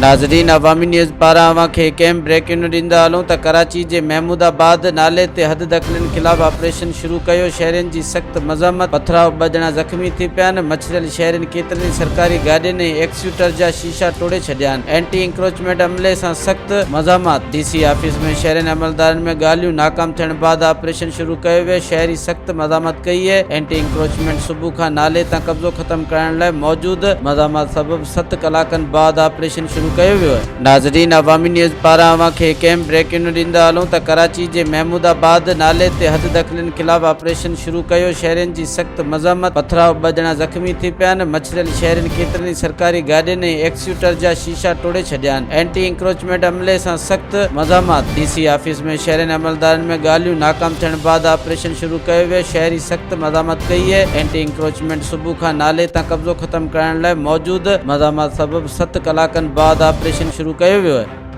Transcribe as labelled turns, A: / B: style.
A: ناظرين عوامي نيوز پاران اوهان کي هڪ اهم بريڪنگ ڏيندا هلون ته ڪراچي جي محمود آباد نالي تي حد دخلين خلاف آپريشن شروع ڪيو شهرين جي سخت مزاحمت پٿراء ٻه ڄڻا زخمي ٿي پيا آهن مڇريل شهرين ڪيترن ئي سرڪاري گاڏين ۽ ايڪسيوٽر جا شيشا ٽوڙي ڇڏيا آهن اينٽي انڪروچمينٽ عملي سان سخت مزاحمت ڊي سي آفيس ۾ شهرين عملدارن ۾ ڳالهيون ناڪام ٿيڻ بعد آپريشن شروع ڪيو ويو شهري سخت مزاحمت ڪئي اينٽي انڪروچمينٽ صبح کان نالي تان قبضو ختم ڪرائڻ لاء موجود مزاحمت سبب ست ڪلاڪن بعد آپريشن شروع ڪيو ويو. ناظرين عوامي نيوز پاران اوهان کي هڪ اهم بريڪنگ نيوز ڏيندا هلون ته ڪراچي جي محمود آباد نالي تي حد دخلين خلاف آپريشن شروع ڪيو شهرين جي سخت مزاحمت پٿراء ٻه ڄڻا زخمي ٿي پيا آهن مڇريل شهرين ڪيترن ئي سرڪاري گاڏين ۽ ايڪسيوٽر جا شيشا ٽوڙي ڇڏيا آهن اينٽي انڪروچمينٽ عملي سان سخت مزاحمت ڊي سي آفيس ۾ شهرين عملدارن ۾ ڳالهيون ناڪام ٿيڻ بعد آپريشن شروع ڪيو ويو شهري سخت مزاحمت ڪئي اينٽي انڪروچمينٽ صبح کان نالي تان قبضو ختم ڪرائڻ لاء موجود مزاحمت سبب ست ڪلاڪن بعد آپريشن شروع ڪيو ويو.